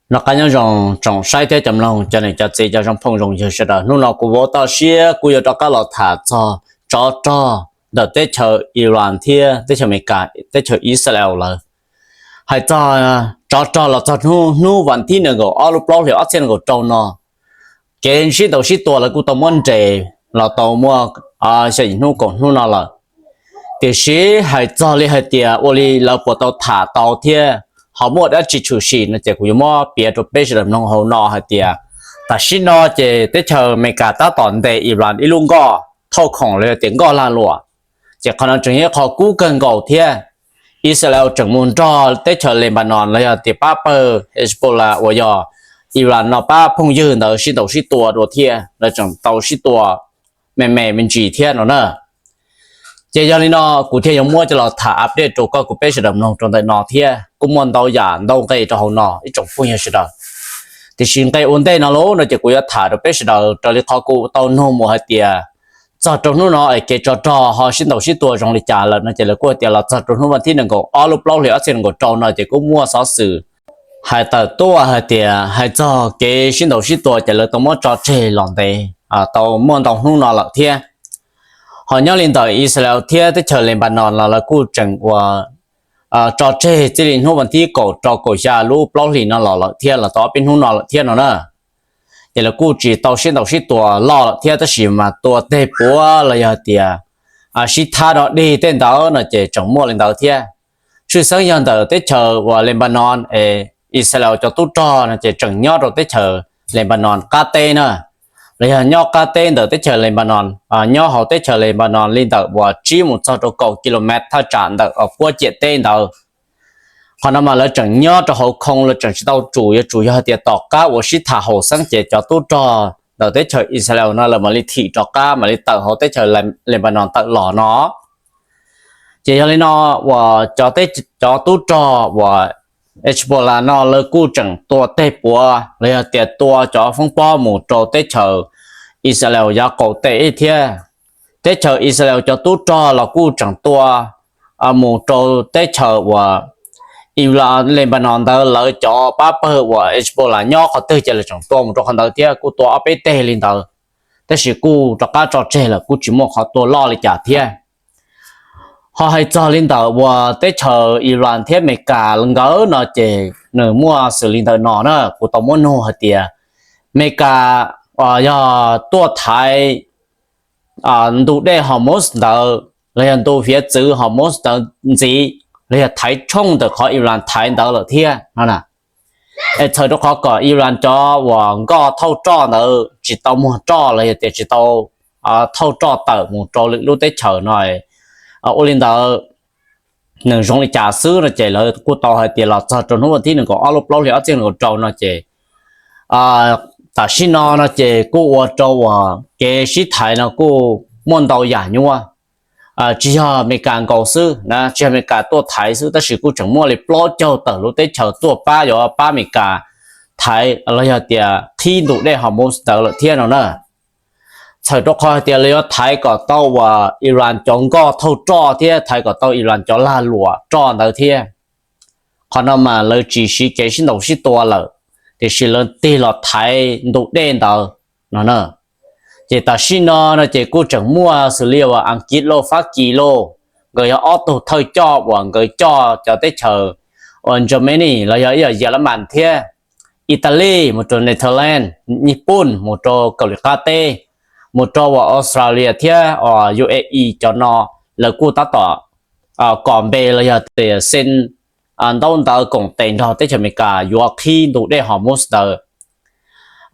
Noj qab nyob zoo tsoom saib thiab cov mloog, cov niam cov txiv, cov zoo phooj zoo ywg sawv daws. Hnub no kuv vauv toj siab kuv yuav rov qab los tham txog tsov rog ntawm teb chaws Iran thiab teb chaws Amelikas, teb chaws Israel lawv. Hais txog tsov rog los txog hnub vas thib nees nkaum ob lub plaub hlis ob txhiab nees nkaum rau no, kev sib ntaus sib tua lawv kuj tau muab nres los tau muaj xya yim hnub kaum hnub no lawm. Tiam sis hais txog li hais tias ua li lawv puas tau tham tau thiab ho muaj dab tsi tshwm sim no ces kuv yuav muab piav rau peb sawv daws mloog hauv no hais tias tam sim no ces teb chaws Amelikas tab tom ntes Iran ib lub nkoj thauj khoom los yog tias nkoj lag luam. Ces qhov no tseem yog ib qho kub kawg nkaus thiab. Israel tseem mus nrog teb chaws Lebanon los yog tias pab pawg Hezbollah uas yog Iran no pab phooj ywg ntawd sib ntaus sib tua dua thiab, lawv tseem tau sib tua me me me ntsis thiab no na. Ces yog li no kuv thiaj yuav muab coj los tham update rau koj kuv peb sawv daws mloog rau ntawm no thiab kuj muaj ntau yam ntau nqe rau hauv no ib tsoom phooj ywg sawv daws. Tiam sis nqe ua ntej no lauj no ces kuv yuav tham rau peb sawv daws raws li qhov kuv tau nug mus hais tias txog rau hnub no es kev tsov rog ho sib ntaus sib tua zoo li cas lawm no ces lawv kuj hais tias los txog rau hnub vas thib nees nkaum ob lub plaub hlis ob txhiab nees nkaum rau no ces kuj muaj xov xwm hais tawm tuaj hais tias hais txog kev sib ntaus sib tua ces lawv tau muab tso tseg los ntev tau muaj ntau hnub no lawm thiab. Ho nyob li ntawm Israel thiab teb chaws Lebanon los lawv kuj tseem ua tso tseg txij li hnub vas thib kaum rau kaum xya lub plaub hlis no los lawm thiab los tau ob peb hnub no lawm thiab no na. Ces lawv kuj tsis tau sib ntaus sib tua loj lawm thiab tab sis mas tua teg puav los yog tias sib thab dog dig tej ntawd no ces tseem muaj li ntawd thiab. Tshwj xeeb yog ntawm teb chaws uas Lebanon es Israel cov tub rog no ces tseem nyob rau teb chaws Lebanon qab teb na, los yog nyob qab teb ntawm teb chaws Lebanon, nyob hauv teb chaws Lebanon li ntawm uas tsib mus txog rau kaum kilomev thaj tsam ntawm puab ciam teb ntawd. Qhov no mas lawv tseem nyob rau hauv khoo, lawv tseem tsis tau tsum, yuav tsum yog hais tias tom qab uas sib tham haum xeeb ces cov tub rog ntawm teb chaws Israel no lawv mam li thim rov qab mam li tawm hauv teb chaws Lebanon tawm los no. Ces yog li no uas cov tub rog uas Hezbollah no lawv kuj tseem tua teg puav los yog tias tua cov foob pob mus rau teb chaws Israel yav qaum teb thiab. Teb chaws Israel cov tub rog los kuj tseem tua mus rau teb chaws uas Lebanon ntawd lawv cov pab pawg uas Hezbollah nyob qhov twg ces lawv tseem tua mus rau qhov ntawd thiab, kuj tua ob peb teg li ntawd, tab sis kuj rov qab tso tseg lawm, kuj tsis muaj qhov tua loj li cas thiab. Ho hais txog li ntawm uas teb chaws Iran thiab Amelikas nkawd no ces nws muaj xws li ntawm no na, kuv tau muab nug hais tias Amelikas yog tuaj thaiv ntu dej Hormuz ntawd los yog ntu hiav txwv Hormuz ntawd ntxiv, los yog thaiv tshooj ntawm qhov Iran thaiv ntawd lawm thiab no. Es txhawm rau qhov kom Iran cov uas nkoj thauj roj ntawd tsis tau muag roj los yog tias tsis tau thauj roj tawm mus rau lwm lub teb chaws no, ua li ntawd nws zoo li cas xwb no ces lawv kuj tau hais tias los txog rau hnub vas thib nees nkaum ob lub plaub hlis ob txhiab nees nkaum rau no ces tam sim no no ces kuj ua rau uas kev sib thaiv no kuj muaj ntau yam nyuaj. Tsis yog Amelikas nkaus xwb na, tsis yog Amelikas tuaj thaiv xwb tab sis kuj tseem muaj li plaub caug tawm lub teb chaws tuaj pab, yuav pab Amelikas thaiv los yog tias qhib ntu dej Hormuz ntawd lawm thiab no na. Txhawm rau qhov hais tias lawv yuav thaiv kom tau uas Iran cov nkoj thauj roj thiab thaiv kom tau Iran cov lag luam roj ntawd thiab. Qhov no mas lawv tsis siv kev sib ntaus sib tua lawm, tiam sis lawv tig los thaiv ntu dej ntawd no na. Ces tam sim no no ces kuj tseem muaj xws li uas Askiv lauj, Fab Kis lauj, nkawd yog ob tug thawj coj uas nkawd coj cov teb chaws uas Germany los yog ib yam Yelemas thiab Italy mus rau Netherlands, Nyij Pooj mus rau Kaus Lim Qab Teb, mus rau uas Australia thiab uas U A E cov no, lawv kuj tab tom kom npe los yog tias xee ntaub ntawv koom tes nrog teb chaws Amelikas yuav qhib ntu dej Hormuz ntawd.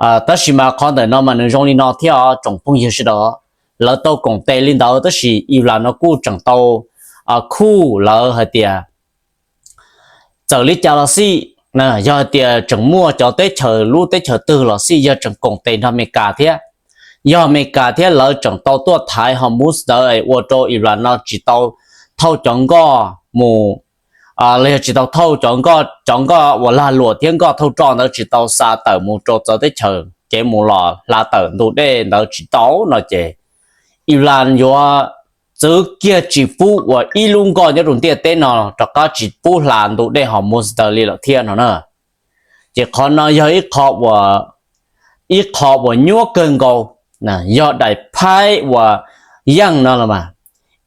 Tab sis mas qhov ntawm no mas nws zoo li no thiab os tsoom phooj ywg sawv daws, lawv tau koom tes li ntawd tab sis Iran no kuj tseem tau khuj lawv hais tias txawm li cas los xij, yog hais tias tseem muaj cov teb chaws lub teb chaws twg los xij yog tseem koom tes nrog Amelikas thiab, yog Amelikas thiab lawv tseem tau tuaj thaiv Hormuz ntawd es ua rau Iran no tsis tau thauj cov nkoj mus, los yog tsis tau thauj cov nkoj, cov nkoj uas lag luam thiab nkoj thauj roj ntawd tsis tau xa tawm mus rau txawv teb chaws, kev mus los hla tawm ntu dej ntawd tsis tau no ces Iran yuav txwv kiag tsis pub uas ib lub nkoj nyob rau ntiaj teb no rov qab tsis pub hla ntu dej Hormuz ntawd li lawm thiab no na. Ces qhov no yog ib qho uas, ib qho uas nyuaj kawg nkaus, yog daim phaib uas yeej no los mas,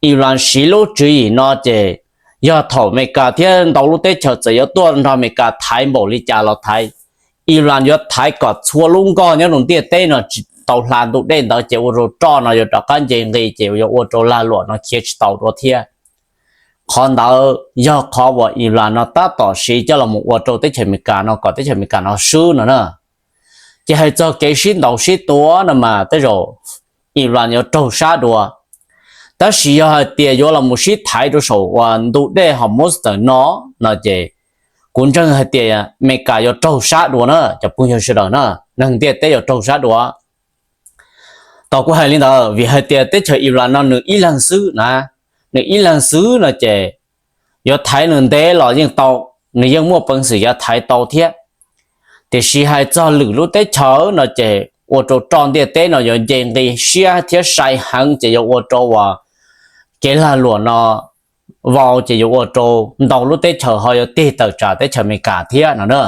Iran siv lub tswv yim no ces yog thaum Amelikas thiab ntau lub teb chaws txawm yuav tuaj nrog Amelikas thaiv npaum li cas los thaiv, Iran yuav thaiv kom txhua lub nkoj nyob rau ntiaj teb no tsis tau hla ntu dej ntawd ces ua rau roj no yuav rov qab nce nqis ces yuav ua rau lag luam no khiav tsis tau dua thiab. Qhov ntawd yog qhov uas Iran no tab tom siv coj los mus ua rau teb chaws Amelikas no kom teb chaws Amelikas no swb no na. Ces hais txog kev sib ntaus sib tua no mas tej zaum Iran yuav raug sab dua. Tab sis yog hais tias yuav los mus sib thaiv rau saum uas ntu dej Hormuz ntawm no, no ces kuv ntseeg hais tias Amelikas yuav raug sab dua na cov phooj ywg sawv daws na, neeg ntiaj teb yuav raug sab dua. Tau kuv hais li ntawd vim hais tias teb chaws Iran no nws ib leeg xwb na, nws ib leeg xwb no ces yuav thaiv nws ntev los yeej tau, nws yeej muaj peev xwm yuav thaiv tau thiab. Tiam sis hais txog lwm lub teb chaws no ces ua rau roj ntiaj teb no yuav nce nqis siab thiab sai heev ces yuav ua rau uas kev lag luam no vau ces yuav ua rau ntau lub teb chaws ho yuav tig tawm tsam teb chaws Amelikas thiab no na.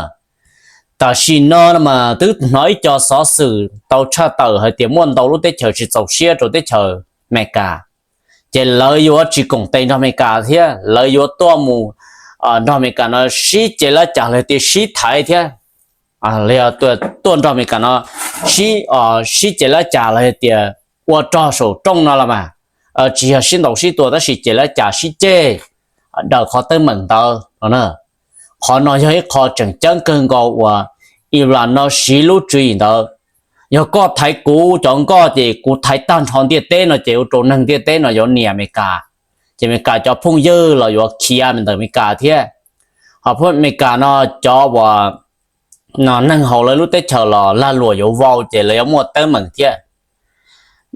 Tam sim no no mas twb hnov ib co xov xwm tau tshaj tawm hais tias muaj ntau lub teb chaws tsis txaus siab rau teb chaws Amelikas, ces lawv yuav tsis koom tes nrog Amelikas thiab lawv yuav tuaj mus nrog Amelikas no sib ce lab cas los tias sib thaiv thiab. Tuaj nrog Amelikas no sib, sib ce lab cas los tias ua rog saum rooj no los mas, tsis yog sib ntaus sib tua tab sis ce lab cas sib ceg daws qhov teeb meem ntawd no. Qhov no yog ib qho tseem ceeb kawg nkaus uas Iran no siv lub tswv yim ntawd, yog koj thaiv kuv cov nkoj ces kuv thaiv tag nrho ntiaj teb no ces ua rau neeg ntiaj teb no yuav nias Amelikas, ces Amelikas cov phooj ywg los yuav khiav ntawm Amelikas thiab. Ho phooj Amelikas no cov uas neeg hauv lawv lub teb chaws los lag luam yuav vau ces lawv yuav muaj teeb meem thiab.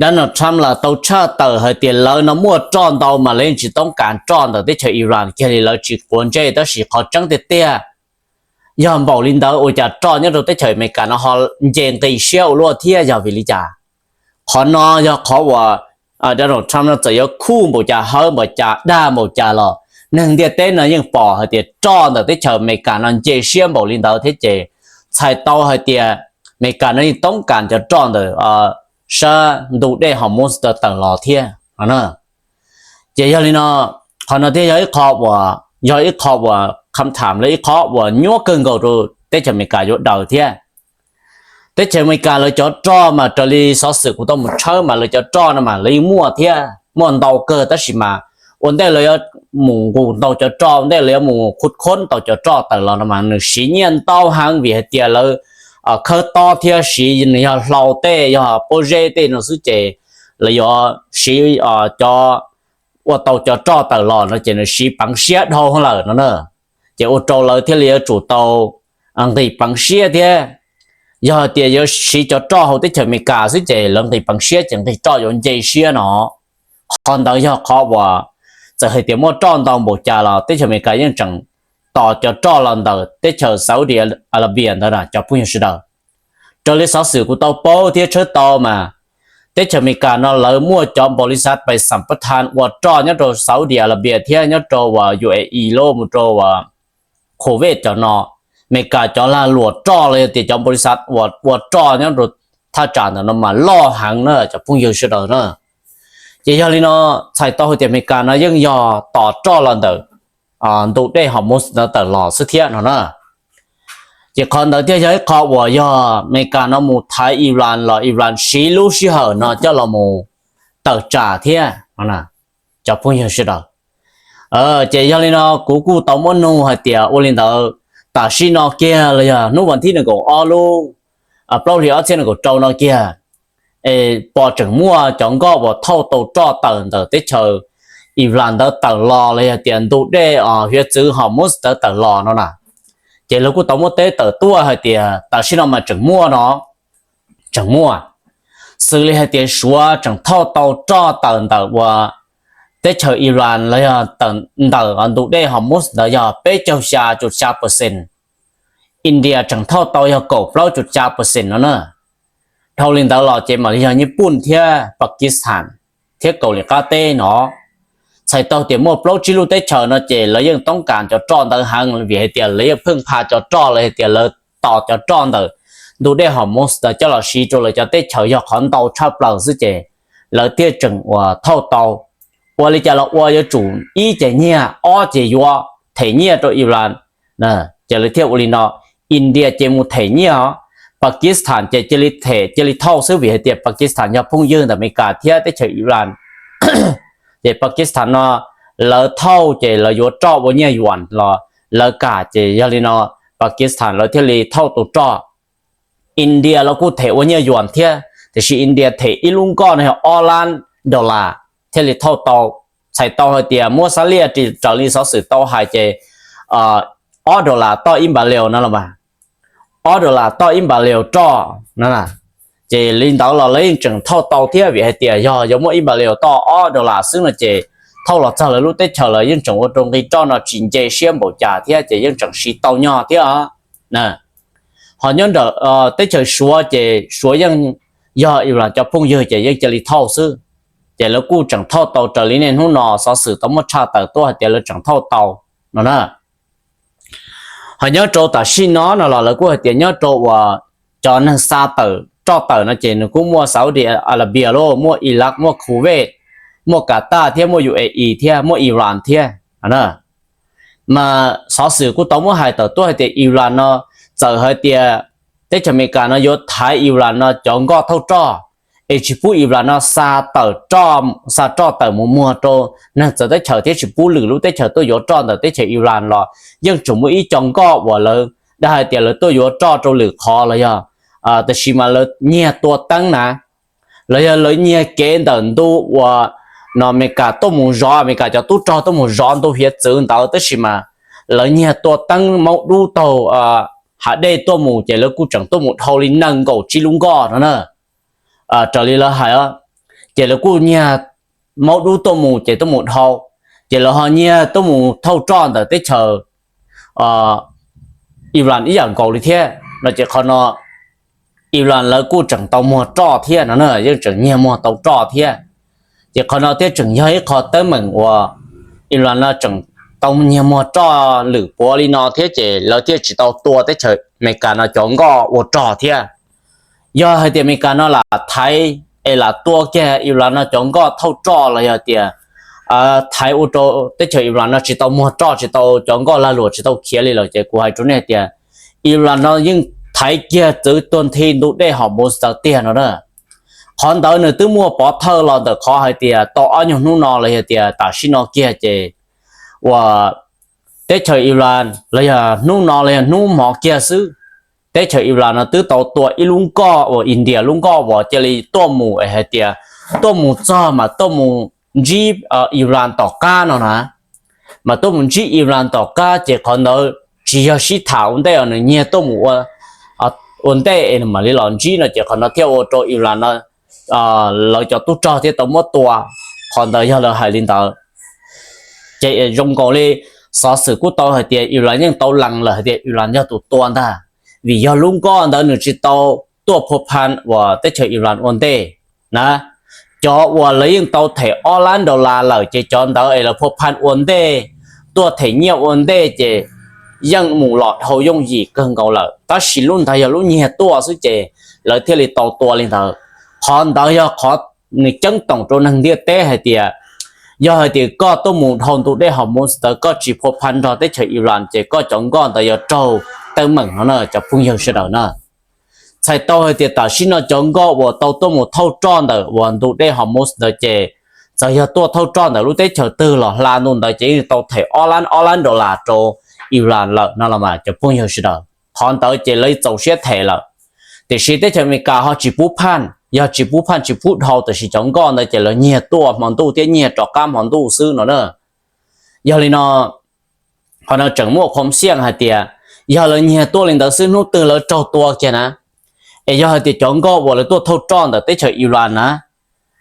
Donald Trump los tau tshaj tawm hais tias lawv no muaj roj ntau mas lawv yeej tsis toob kas roj ntawm teb chaws Iran kiag li, lawv tsis quav ntsej, tab sis qhov tseeb tiag tiag yog npaum li ntawd ua cas roj nyob rau teb chaws Amelikas no ho nce nqis siab ua luaj thiab yog vim li cas? Qhov no yog qhov uas Donald Trump no txawm yuav khuj npaum cas, hawv npaum cas, dag npaum cas los neeg ntiaj teb no yeej pom hais tias roj ntawm teb chaws Amelikas no nce siab npaum li ntawd thiab ces txhais tau hais tias Amelikas no yeej toob kas cov roj ntawm sab ntu dej Hormuz tawm los thiab. Ces yog li no, qhov no thiaj yog ib qho uas, yog ib qho uas kham tham la ib qho uas nyuaj kawg nkaus rau teb chaws Amelikas yuav daws thiab. Teb chaws Amelikas lawv cov roj mas raws li xov xwm kuv tau mus tshawb mas lawv cov roj no mas lawv yeej muaj thiab muaj ntau kawg tab sis mas ua ntej lawv yuav mus nqus ntau cov roj, ua ntej lawv yuav mus khuv khob ntau cov roj tawm los no mas nws siv nyiaj ntau heev vim hais tias lawv khawb tob thiab siv nws yog hlau tej, yog pob zeb tej no xwb ces lawv yuav siv cov ua tau cov roj tawm los no ces nws siv peev siab dhau lawm no na. Ces ua rau lawv thiaj li yuav tsum tau nqis peev siab thiab. Yog tias yuav siv cov roj hauv teb chaws Amelikas xwb ces lawv nqis peev siab ces nqis roj yuav nce siab no. Qhov ntawd yog qhov uas txawm hais tias muaj roj ntau npaum cas los teb chaws Amelikas yeej tseem tos cov roj los ntawm teb chaws Saudi Arabia ntawd cov phooj ywg sawv daws. Raws li xov xwm kuv tau paub thiab tshawb tau mas teb chaws Amelikas no lawv muaj cov npaum li xav pais xam pab tha ua roj nyob rau Saudi Arabia thiab nyob rau uas U A E los mus rau uas Kuwait cov no. Amelikas cov lag luam roj los yog tias cov npaum li xav uas ua roj nyob rau thaj tsam ntawm no mas loj heev na cov phooj ywg sawv daws na. Ces yog li no txhais tau hais tias Amelikas no yeej yog tos roj los ntawm ntu dej Hormuz ntawd tawm los xwb thiab no na. Ces qhov ntawd thiaj yog ib qho uas yog Amelikas no mus thaiv Iran los Iran siv lub sij hawm no coj los mus tawm tsam thiab cov phooj ywg sawv daws. Ces yog li no kuv kuj tau muab nug hais tias ua li ntawd tam sim no kiag los yog hnub vas thib nees nkaum ob lub plaub hlis ob txhiab nees nkaum rau no kiag es pom tseem muaj cov nkoj uas thauj tau roj tawm ntawm teb chaws Iran ntawd tawm los los yog tias ntu dej hiav txwv Hormuz ntawd tawm los no na. Ces lawv kuj tau muab teb tawm tuaj hais tias tam sim no mas tseem muaj no, tseem muaj, xws li hais tias Suav tseem thauj tau roj tawm ntawm uas teb chaws Iran los yog ntawm ntu dej Hormuz ntawd yog peb caug xya cum xya percent, India tseem thauj tau yog kaum plaub cum xya percent no na. Dhau li ntawd los ces mam li yog Nyij Pooj thiab Pakistan thiab Kaus Lim Qab Teb no. Txhais tau tias muaj plaub tsib lub teb chaws no ces lawv yeej toob kas cov roj ntawd heev vim hais tias lawv yeej pheej pha cov roj los hais tias lawv tos cov roj ntawm ntu dej Hormuz ntawd coj los siv rau lawv cov teb chaws yog qhov ntau tshaj plaws xwb ces lawv thiaj tseem uas thauj tau. Ua li cas los ua yuav tsum ib ces nyiag, ob ces yuav them nyiaj rau Iran. Ces lawv thiaj ua li no, India ces mus them nyiaj os, Pakistan ces cia li them cia li thauj xwb vim hais tias Pakistan yog phooj ywg ntawm Amelikas thiab teb chaws Iran. Ces Pakistan no lawv thauj ces lawv yuav roj ua nyiaj yuan los lawv kam ces yog li no Pakistan lawv thiaj li thauj tus roj. India los kuj them ua nyiaj yuan thiab tiam sis India them ib lub nkoj no yog ob lab dollar thiaj li thauj tau. Txhais tau hais tias muab xab liaj raws li xov xwm tau hais ces ob dollar toj ib npa lias no los mas, ob dollar toj ib npa lias roj no. Ces li ntawd los lawv yeej tseem thauj tau thiab vim hais tias yog yuav muaj ib npa lias toj ob dollar xwb no ces thauj los txog lawv lub teb chaws los yeej tseem ua rau nqi roj no tsis nce siab npaum cas thiab ces yeej tseem siv tau nyob thiab. Ho nyob ntawm teb chaws Suav ces Suav yeej yog Iran cov phooj ywg ces yeej cia li thauj xwb. Ces lawv kuj tseem thauj tau raws li niaj hnub no xov xwm tau muab tshaj tawm tuaj hais tias lawv tseem thauj tau no na. Ho nyob rau tam sim no no los lawv kuj hais tias nyob rau uas cov neeg xa tawm roj tawm no ces nws kuj muaj Saudi Arabia lauj, muaj Iraq, muaj Kuwait, muaj Qatar thiab muaj U A E thiab muaj Iran thiab. Mas xov xwm kuj tau muab hais tawm tuaj hais tias Iran no txawm hais tias teb chaws Amelikas no yuav thaiv Iran no cov nkoj thauj roj es tsis pub Iran no xa tawm roj, xa roj tawm mus muag rau neeg txawv teb chaws thiab tsis pub lwm lub teb chaws tuaj yuav roj ntawm teb chaws Iran los yeej tseem muaj ib co nkoj uas lawv dag hais tias lawv tuaj yuav roj rau lwm qhov los yog, tab sis mas lawv nyiag tua teeb na, los yog lawv nyiag kev ntawm ntu uas no Amelikas tuaj mus zov, Amelikas cov tub rog tuaj mus zov ntu hiav txwv ntawd tab sis mas lawv nyiag tua teeb maub dub taug hav dej tuaj mus ces lawv kuj tseem tuaj mus dhau li nees nkaum tsib lub nkoj no na. Raws li lawv hais, ces lawv kuj nyiag maub dub tuaj mus ces tuaj mus dhau, ces lawv ho nyiag tuaj mus thauj roj ntawm teb chaws Iran ib yam nkaus li thiab no ces qhov no Iran lawv kuj tseem tau muag roj thiab no na, yeej tseem nyiag muag tau roj thiab. Ces qhov no thiaj tseem yog ib qho teeb meem uas Iran no tseem tau nyiag muag roj lwm puav li no thiab ces lawv thiaj tsis tau tua teb chaws Amelikas no cov nkoj ua rog thiab. Yog hais tias Amelikas no lam thaiv es lam tua kiag Iran no cov nkoj thauj roj los yog tias thaiv ua rau teb chaws Iran no tsis tau muag roj, tsis tau cov nkoj lag luam tsis tau khiav li lawm ces kuv hais rau nej hais tias Iran no yeej thaiv kiag txwv tuag nthi ntu dej Hormuz ntawd tiag no na. Qhov ntawd nws twb muaj pov thawj los ntawm qhov hais tias tau ob nyuag hnub no los yog tias tam sim no kiag ces uas teb chaws Iran los yog hnub no los yog hnub hmo kiag xwb, teb chaws Iran no twb tau tua ib lub nkoj uas India lub nkoj uas cia li tuaj mus es hais tias tuaj mus txog mas tuaj mus ntsib Iran tom qab no na, mas tuaj mus ntsib Iran tom qab ces qhov ntawd tsis yog sib tham ua ntej, nws nyiag tuaj mus ua ntej es nws mam li los ntsib no ces qhov no thiaj ua rau Iran no lawv cov tub rog thiaj tau muab tua. Qhov ntawd yog lawv hais li ntawd. Ces zoo nkaus li xov xwm kuj tau hais tias Iran yeej tau lees lawm hais tias Iran yog tus tua ntag, vim yog lub nkoj ntawd nws tsis tau tuaj phua phan uas teb chaws Iran ua ntej na. Cov uas lawv yeej tau them ob lab dollar lawm ces cov ntawd es lawv phua phan ua ntej, tuaj them nyiaj ua ntej ces yeej mus los dhau yooj yim kawg nkaus lawm, tab sis lub ntawd yog lub nyiag tuaj xwb ces lawv thiaj li tau tua li ntawd. Qhov ntawd yog qhov nws ceeb toom rau neeg ntiaj teb hais tias yog hais tias koj tuaj mus dhau ntu dej Hormuz ntawd koj tsis phua phan nrog teb chaws Iran ces koj cov nkoj ntawd yuav raug teeb meem no na cov phooj ywg sawv daws na. Txhais tau hais tias tam sim no cov nkoj uas tau tuaj mus thauj roj ntawm uas ntu dej Hormuz ntawd ces txawm yog tuaj thauj roj ntawm lub teb chaws twg los hla ntu ntawd ces yeej tau them ob lab ob lab dollar rau Iran lawm no los mas cov phooj ywg sawv daws. Qhov ntawd ces lawv txaus siab them lawm. Tiam sis teb chaws Amelikas ho tsis pub phaj, yog tsis pub phaj tsis pub dhau tiam sis cov nkoj ntawd ces lawv nyiag tuaj hmo ntuj thiab nyiag rov qab hmo ntuj xwb no na. Yog li no qhov no tseem muaj qhov xiaj hais tias yog lawv nyiag tuaj li ntawd xwb hnub twg lawv raug tua kiag na, es yog hais tias cov nkoj uas lawv tuaj thauj roj ntawm teb chaws Iran na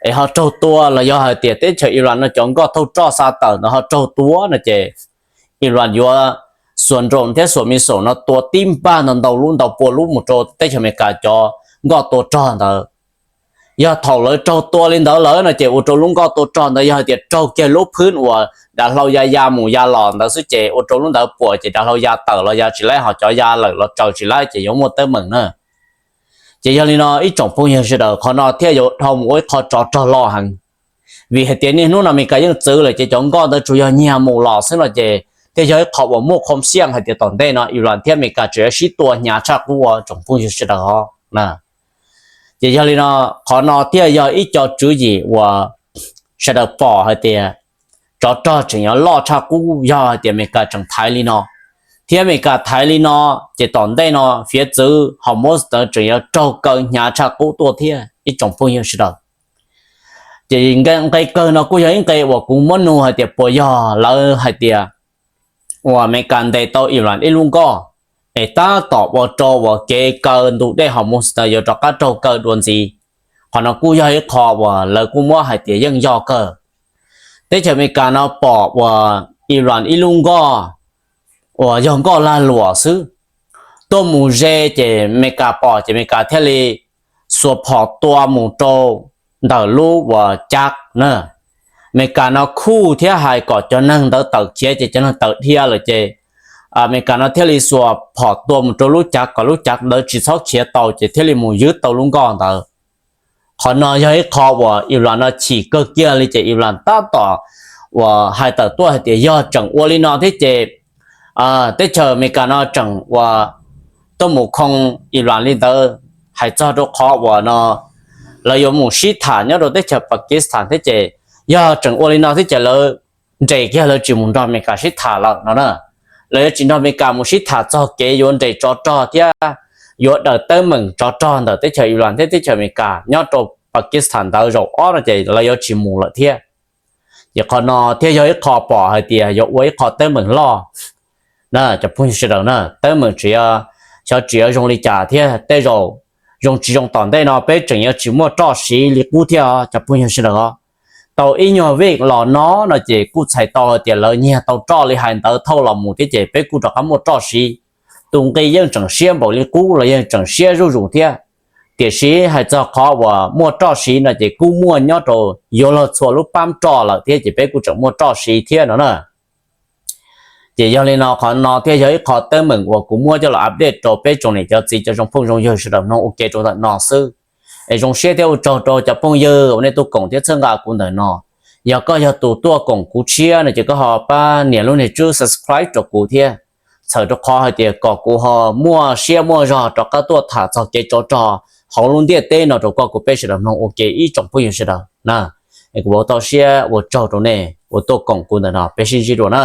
es ho raug tua los yog hais tias teb chaws Iran no cov nkoj thauj roj xa tawm ntawd ho raug tua no ces Iran yuav xuas nroos thiab xuas missile no tua tib npaj ntau ntau lub ntau pua lub mus rau teb chaws Amelikas cov nkoj tua rog ntawd. Yog thaum lawv raug tua li ntawd lawm no ces ua rau lub nkoj tua rog ntawd yog hais tias raug kiag lub phwb uas dav hlau ya ya mus ya los ntawd xwb ces ua rau lub ntawd puas ces dav hlau ya tawm los ya tsis laib, ho cov ya lawm los tsaws tsis laib ces yuav muaj teeb meem na. Ces yog li no ib tsoom phooj ywg sawv daws, qhov no thiaj yuav dhau mus ua ib qho tsov rog loj heev. Vim hais tias niaj hnub no Amelikas yeej txwv lawm ces cov nkoj ntawd tsuas yog nyiag mus los xwb no ces thiaj yog ib qho uas muaj qhov xiaj hais tias tom ntej no Iran thiab Amelikas tseem yuav sib tua hnyav tshaj qub ua tsoom phooj ywg sawv daws os. Ces yog li no, qhov no thiaj yog ib co tswv yim uas sawv daws pom hais tias tsov rog tseem yuav loj tshaj qub yog hais tias Amelikas tseem thaiv li no. Thiab Amelikas thaiv li no ces tom ntej no fiav txwv Hormuz ntawd tseem yuav raug kaw hnyav tshaj qub tuaj thiab ib tsoom phooj ywg sawv daws. Ces nqe kawg no kuj yog ib nqe uas kuv muab nug hais tias puas yog lawv hais tias uas Amelikas ntes tau Iran ib lub nkoj es tab tom ua rau uas kev kaw ntu dej Hormuz ntawd yuav rov qab raug kaw dua ntxiv. Qhov no kuj yog ib qho uas lawv kuj muab hais tias yeej yog kawg. Teb chaws Amelikas no pom uas Iran ib lub nkoj uas yog nkoj lag luam xwb tuaj mus ze ces Amelikas pom ces Amelikas thiaj li xuas phom tua mus rau ntawm lub uas cav na. Amelikas no khuj thiab hais kom cov neeg ntawd tawm khiav ces cov neeg tawm dhia lawm ces Amelikas no thiaj li xuas phom tua mus rau lub cav kom lub cav ntawd tsis txhob khiav tau ces thiaj li mus ywb tau lub nkoj ntawd. Qhov no yog ib qho uas Iran no chim kawg kiag li ces Iran tab tom uas hais tawm tuaj hais tias yog tseem ua li no thiab ces teb chaws Amelikas no tseem uas tuaj mus khoo Iran li ntawd, hais txog rau qhov uas no lawv yuav mus sib tham nyob rau teb chaws Pakistan thiab ces yog tseem ua li no thiab ces lawv nres kiag lawv tsis mus nrog Amelikas sib tham lawm no na. Lawv yuav tsis nrog Amelikas mus sib tham txog kev yuav nres tsov rog thiab yuav daws teeb meem tsov rog ntawm teb chaws Iran thiab teb chaws Amelikas nyob rau Pakistan ntawd zaum ob no ces lawv yuav tsis mus lawm thiab. Ces qhov no thiaj yog ib qho pom hais tias yuav ua ib qho teeb meem loj na cov phooj ywg sawv daws na. Teeb meem tseem, xyov tseem yuav zoo li cas thiab tej zaum zoo tsis zoo tom ntej no peb tseem yuav tsis muaj roj siv li qub thiab cov phooj ywg sawv daws os. Tau ib nyuag vij los no no ces kuj txhais tau hais tias lawv nyiag tau roj li hais ntawd thauj los mus thiab ces peb kuj rov qab muaj roj siv. Tus nqi yeej tseem siab npaum li qub los yeej tseem siab zuj zus thiab. Tiam sis hais txog qhov uas muaj roj siv no ces kuj muaj nyob rau yuav luag txhua lub pab roj lawm thiab ces peb kuj tseem muaj roj siv thiab no na. Ces yog li no qhov no thiaj yog ib qho teeb meem uas kuv muab coj los update rau peb tsoom niam cov txiv cov zoo phooj zoo ywg sawv daws mloog ua ke rau ntawm no xwb. Es zoo siab thiab ua tsaug rau cov phooj ywg uas nej tuaj koom thiab txhawb nqa kuv ntawm no. Yog koj yog tus tuaj koom kuv tshiab no ces koj ho pab nias lub niag tswb subscribe rau kuv thiab, txhawm rau qhov hais tias kom kuv ho muaj siab muaj zog rov qab tuaj tham txog kev tsov rog hauv lub ntiaj teb no rau koj kuv peb sawv daws mloog ua ke ib tsoom phooj ywg sawv daws na. Es kuv ua tau siab ua tsaug rau nej uas tuaj koom kuv ntawm no, peb sib ntsib dua na.